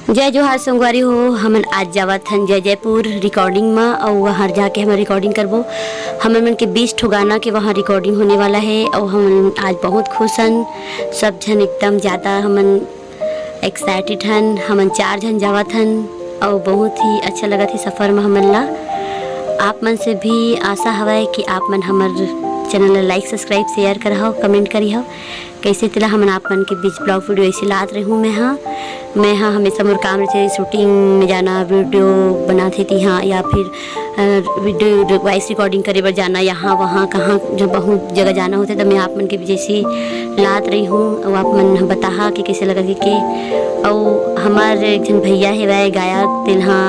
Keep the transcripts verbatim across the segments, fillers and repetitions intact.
जय जोहार संगवारी हो, हमन आज जावत हन जय जयपुर रिकॉर्डिंग म, अउ वहाँ जाके हमन रिकॉर्डिंग करबो। हमन मन के बीस ठो गाना के वहाँ रिकॉर्डिंग होने वाला है, अउ हमन आज बहुत खुश हन। सब झन एकदम ज़्यादा हमन एक्साइटेड हन। हमन चार झन जावत हन, अउ बहुत ही अच्छा लगत हे सफ़र म हमन ला। आप मन से भी आशा हवय कि आप मन हमर चैनल ला लाइक, सब्सक्राइब, शेयर करहव, कमेंट करिहव। कैसे तेला हमन आप मन के बीच ब्लॉग वीडियो ऐसे लात रहूँ मैं हाँ। मैं हाँ हमेशा मोर काम रहते, शूटिंग में जाना, वीडियो बनाते थी हाँ, या फिर वीडियो वॉइस रिकॉर्डिंग करे बर जाना, यहाँ वहाँ कहाँ जब बहुत जगह जाना होते, तब मैं आप मन के बीच ऐसे लात रही हूँ। अउ आप मन बताहा कि कैसे लगा के, के। अउ हमार एक झन भैया हेवय गायक, तेलहा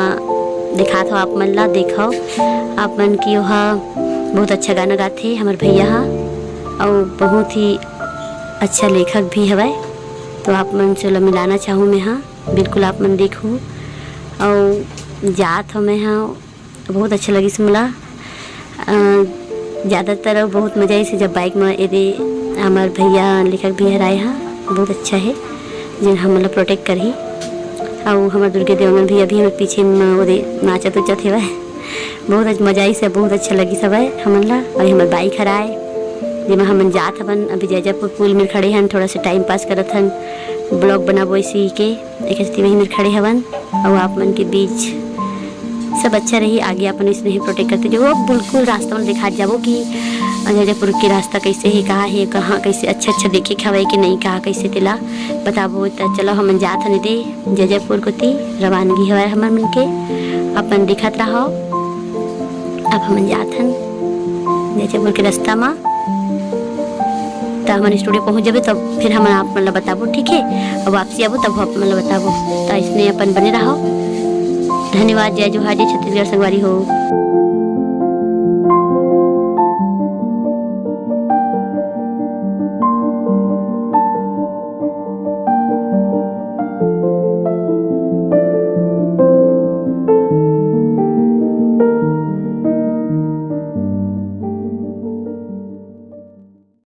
दिखात हो आप मन ला, देखो आप मन की ओहा बहुत अच्छा गाना गाथे हमर भैया हा, अउ बहुत ही अच्छा लेखक भी हवय। तो आप मन से ओला मिलाना चाहूँ मैं हाँ, बिल्कुल आप मन देखहू। अउ जात हो मैं हाँ, बहुत अच्छा लगिस मोला। अ, ज़्यादातर अउ बहुत मज़ा आइस जब बाइक म एदे हमर भैया लेखक भी हर आए हा, बहुत अच्छा है, जेन हमन ला प्रोटेक्ट करही। अउ हमर दुर्गे देवंगन भी अभी हमर पीछे म ओदे नाचत उचत हेवय। बहुत अच-, मज़ा आइस, बहुत अच्छा लगिस हवय हमन ला। अउ हमर बाइक हर आए, जेमा हमन जात हवन। अभी जैजापुर पुल में खड़े हन, थोड़ा सा टाइम पास करत हन, ब्लॉग बनाबो इसी के। एक हस्ती वही मेर खड़े हवन, अउ आप मन के बीच सब अच्छा रही। आगे अपन इसने ही प्रोटेक्ट करते जो वो बिल्कुल रास्ता में दिखा जाबो कि जैजापुर के रास्ता कैसे है, कहाँ है, कहाँ कैसे अच्छा अच्छा देखे के हवय कि नहीं, कहाँ कैसे तेला बताबो। त चलो हमन जात हन दे जैजापुर कोती, रवानगी हवय हमर मन के। अपन दिखत रहो, अब हमन जात हन जैजापुर के रास्ता मा। त हमन स्टूडियो पहुंच जाबे, तब फिर हमन आप मन ला बताबो, ठीक है? अब वापसी आबो, तब आप मन ला बताबो। त इसने अपन बने रहो। धन्यवाद। जय जोहार, जय छत्तीसगढ़ संगवारी हो।